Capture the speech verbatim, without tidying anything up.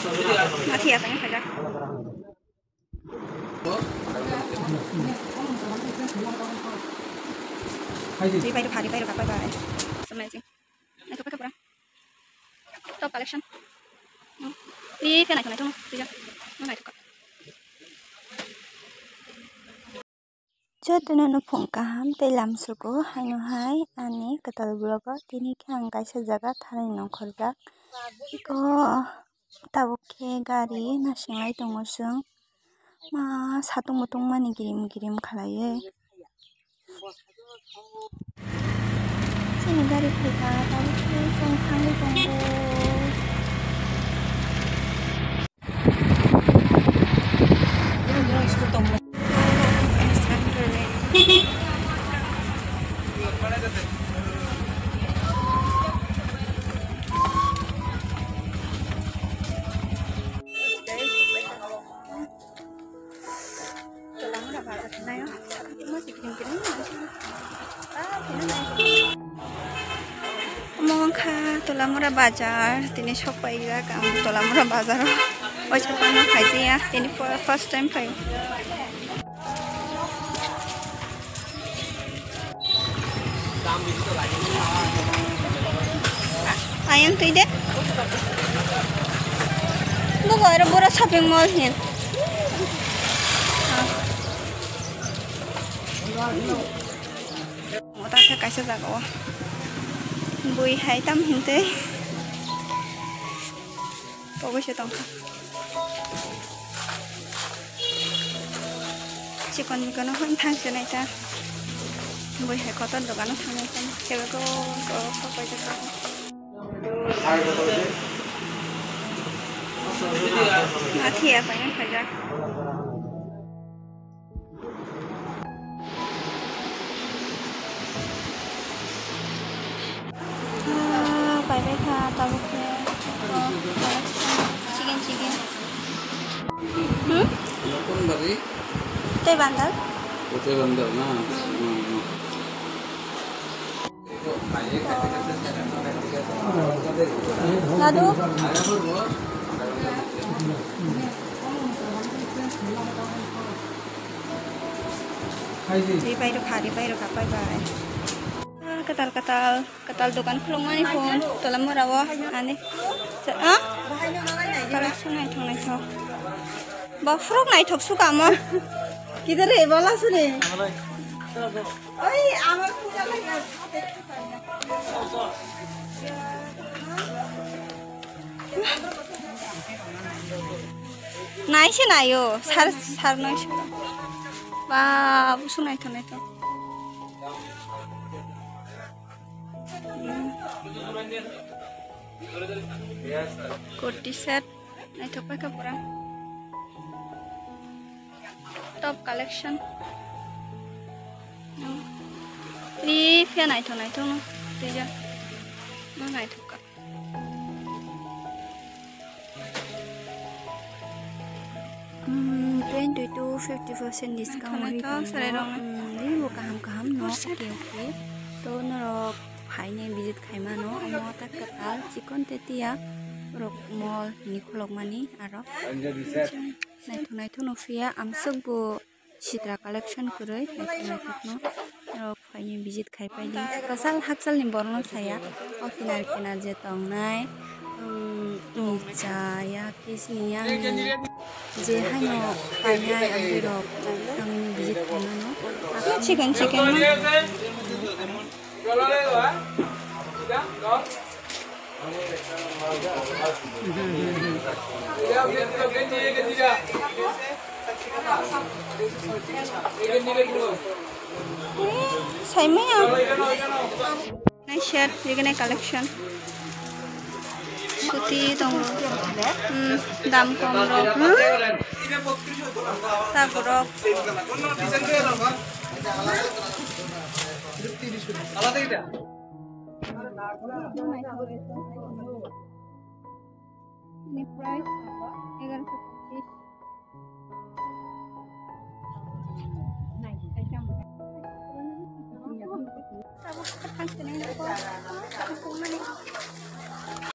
Mati ya, tanya saja. Di bairo, di bairo, kapai bai. Amazing. Naithok khe pura. Top collection. Hmm. Ri khe naithok naithok no. Tija. No naithok kha. Jotono no phung kaham tei lamsugo haino hai ani kwtal vlog o tini khe ang kaisa jaga thani nongkhorjak. Iko tabuk khe gari nasinglai tongo chwng. Ma satung mutung mani girim girim khlaiwi. Chini gari phaikha, tabuk khe chwng thangwi tongo. Omo wngkha Tolamura bazar, tini sok paijak ang Tolamura bazaro. Waisa phano phaijaya, tini fir-, first time phai. Ayang twi de. Bugo aro bura shopping mall hin. Omo ta khe kaisa jaga o. Bui hai tam hintwi. Pogwi se tongkha. Chikon mikon no hwn thang se nai ta. Bui hai kotor dogan o thang nai ta. Kebe ko ko ko ko ko. Athi ya payan khaja. Ah, pai pai kha, tabuk khe. Oh, chicken, chicken. Hmm? Tei bandar? Tei bandar na? Hmm. Hmm, hmm. Ladu? Ri pai rwkha, ri pai rwkha, pai pai. Ah, kwtal, kwtal, kwtal dokan khulukmani phone, Tolamura o, ani. Ah? Collection naithok, naithok. Ba, frok naithok suka mo. Kidar re, bala suni. Oi, amar puja lagi. Nai se nai o, sar, sar nai se. Ba, busu naithok, naithok. Hmm. Kurti set, naithok pai kha pura. Top collection. Hmm. Ri phiya naithok naithok no. Tija. No naithok kha. Hmm, twenty to fifty percent discount. Naithok naithok, sarai rok. Hmm, ri bo kaham kaham no. Okay, okay. To norok phainai visit khaimano. Omo ta kwtal chikon tetia. Rok mall hini khulukmani aro. Naithok naithok no phiya amsuk bo sitra collection kwrwi naithok naithok no. Norok phaini visit khai paidi. Kwchal hakchal ni borok no saya. O kinar kinar je tongnai, um, ni chaya, kisni yang ni je haino painai amtwi rok tangni visit khai mano. Chicken, chicken ma. Saimaya. Nai shirt, jigini collection. Kuti tongo. Hmm, dam kom rok. Hmm? Taborok. Ni price.